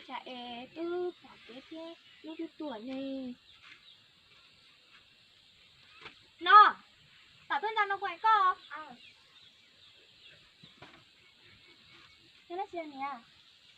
Cas es twb pom kev thiab lub twb tuaj ne. No, tom tuaj ntawm no kuv hais koj.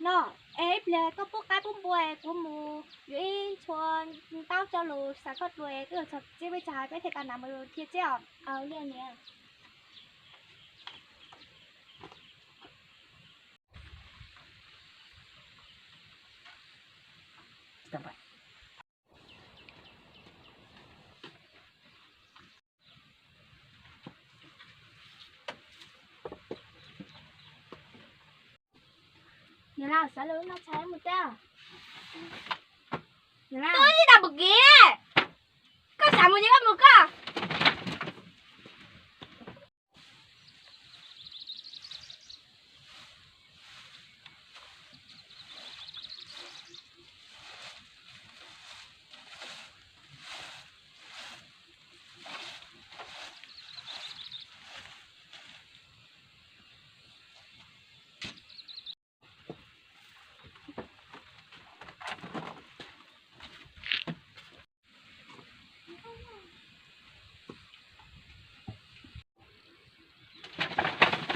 No, es ib pliag koj pub qaib pub npua kuv mus yuav ib txhua ntaub coj lus xa koj dua, twb txog txiv peb tsa peb thiaj tau nram mus dhia txiab os. Niam laus, xav lwm lub no tshais mus teb. Niam laus, twb tsis tau pum kiv, koj xav mus ces koj mus koj.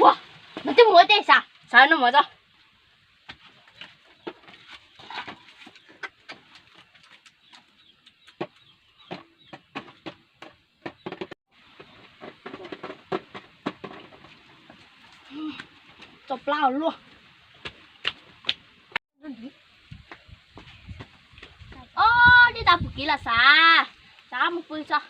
Ua, no twb mus ua teb xav, xav no mus txog. Tso plab luaj. Ob, twb tau pum kiv los xav, xav mus pw tso.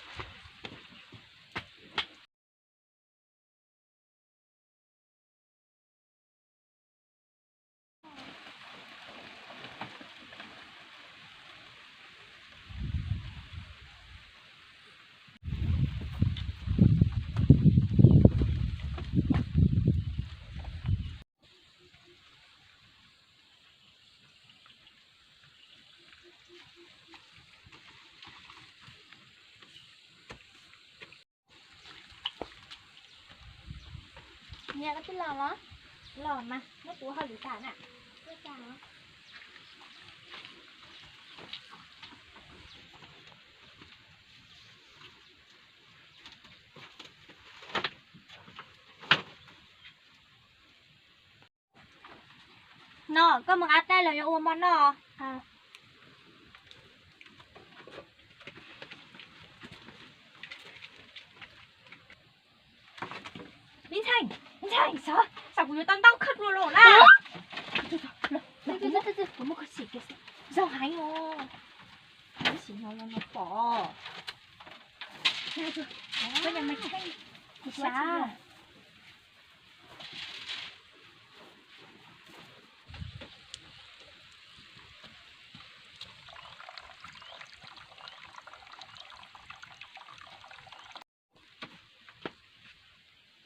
Niam, koj twb los los? Los mas, neb kuv hauj lwm tas na. No, koj mus nqa taib los yuav ua mov noj. Me ntxhais, me ntxhais, xav, xav kuv yuav tau ntaub khawb dua los na. Kuv muab koj sim kiag, zoo heev os. Sim no los no pom. Koj yog me ntxhais, kuv xav.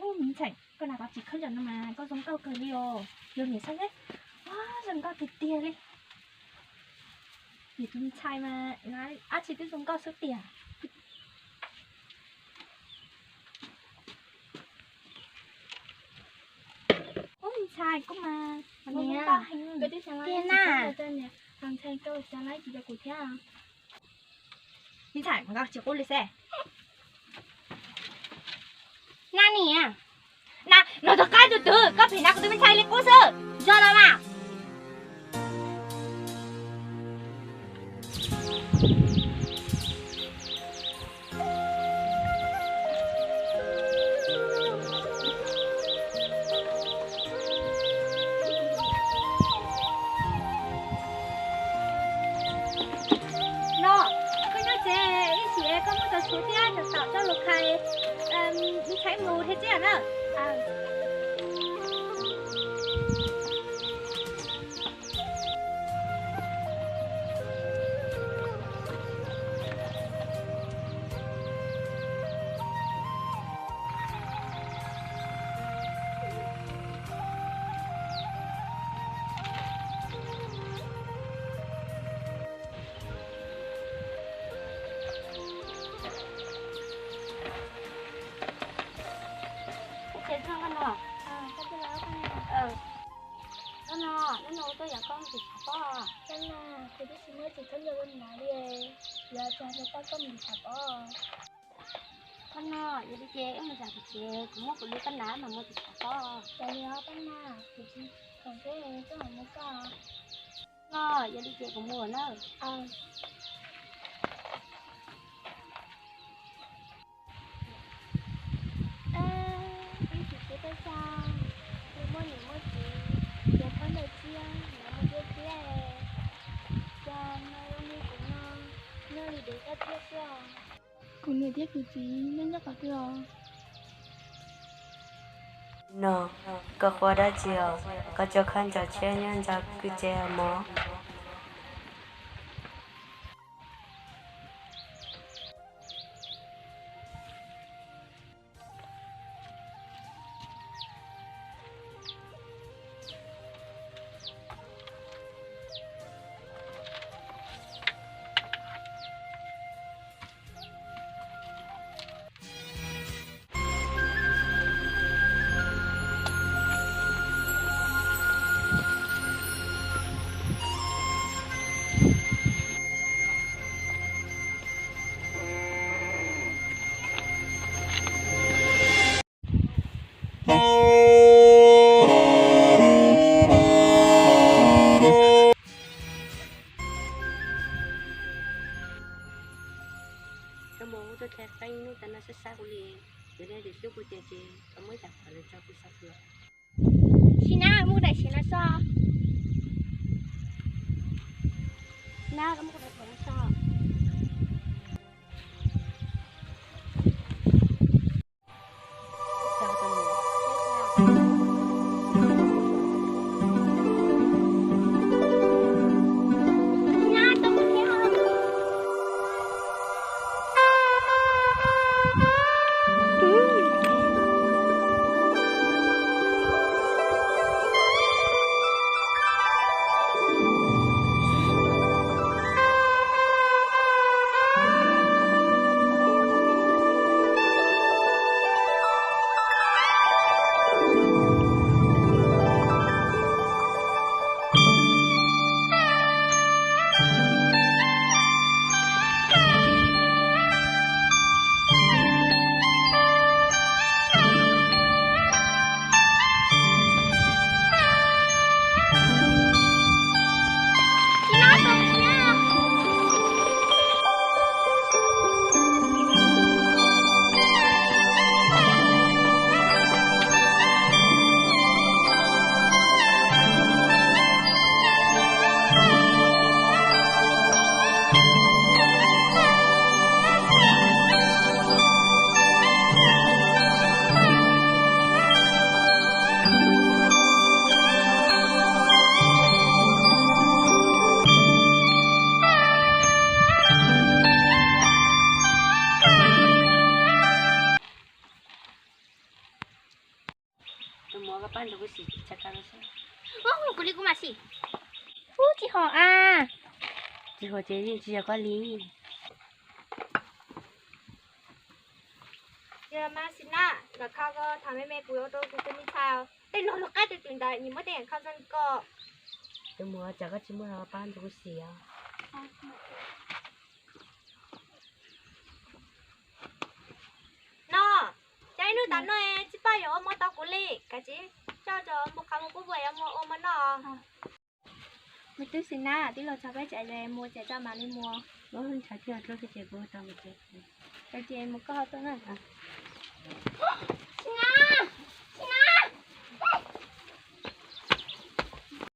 Ub, me ntxhais, koj nab pab tsis khawb zaum no mas koj zoo nkauj kawg li os. Yog niam saib seb, zoo nkauj tiag tiag li. Yus tus ntxhais mas nab ab tsi twb zoo nkauj xwb tiag. Ub, me ntxhais, koj mas zoo nkauj heev tiag na. Me ntxhais, koj xav laib tsis rau kuv thiab? Me ntxhais, nkauj tsis qub li xwb. Nab niam, na, no rov qab tus twg, koj phem nab kuv tus me ntxhais li qub xwb, zoo los mas. No, koj nyob tsev ib sim koj muab cov tshuaj thiab cov taum coj los khai, me ntxhais mus thiab txiv na. Ces txog no, Koj no, hnub no kuv tuaj yaum koj mus tim tshav pob. Koj no, kuv twb tsis muaj ib tug khaub ncaws ua niam li, yuav ua cas nrog koj mus tim tshav pob. Koj no, yog li ces wb mus zam kuv tsev, kuv muab kuv lub kab nas mam mus tim tshav pob. Cas li os koj no, kuv tsis khoom thiab, koj mam mus koj. Koj no, yog li ces kuv mus na. Ib tug txiv peb txog, nws muaj niam muaj txiv, ces pab ntawd thiab, nws muaj thiab thiab. Cas no zoo li kuv no, nyob li dev koj thiab xwb os. Kuv niam thiab kuv txiv nyob nyob qhov twg os? No, koj quaj dab tsi os? Koj coj khaub ncaws tshiab nyob ntawm kuv tsev mog. Koj mus, kuv tuaj qhia koj ib hnub tas no sab sab kuv li, yog nej tsis hlub kuv ces koj muab ib tag pam los tso kuv sab xwb. Sim Nab, muab kuv daim siav no so. Sim Nab, koj muab kuv daim siav no so. Tus muam, koj pab nrog kuv sim tsa ka los seb. Ub, kuv li kuv mam sim. Ub, tsis haum a. Tsis haum ces yeej tsis yog koj li. Yog mas sim na, los kho koj tham me me kuv ua rau kuv tus me ntxhais tej no lub qab tus twm ntawd nyias muab tej yam kho zoo li koj. Tus muam, tsam koj tsis muaj los pab nrog kuv sim os. No, cas ib hnub tas no tsis pom yuav ua mov tau kuv li, kav tsij coj cov npua qhauv mus pub vauv yuav ua mov noj. Me tub Xis Nab, twb los txog peb tsev, mus tsev tso mam li mus. Ntshav thiaj rau ces kuv tau mus tsev. Ces mus koj ho tuaj na.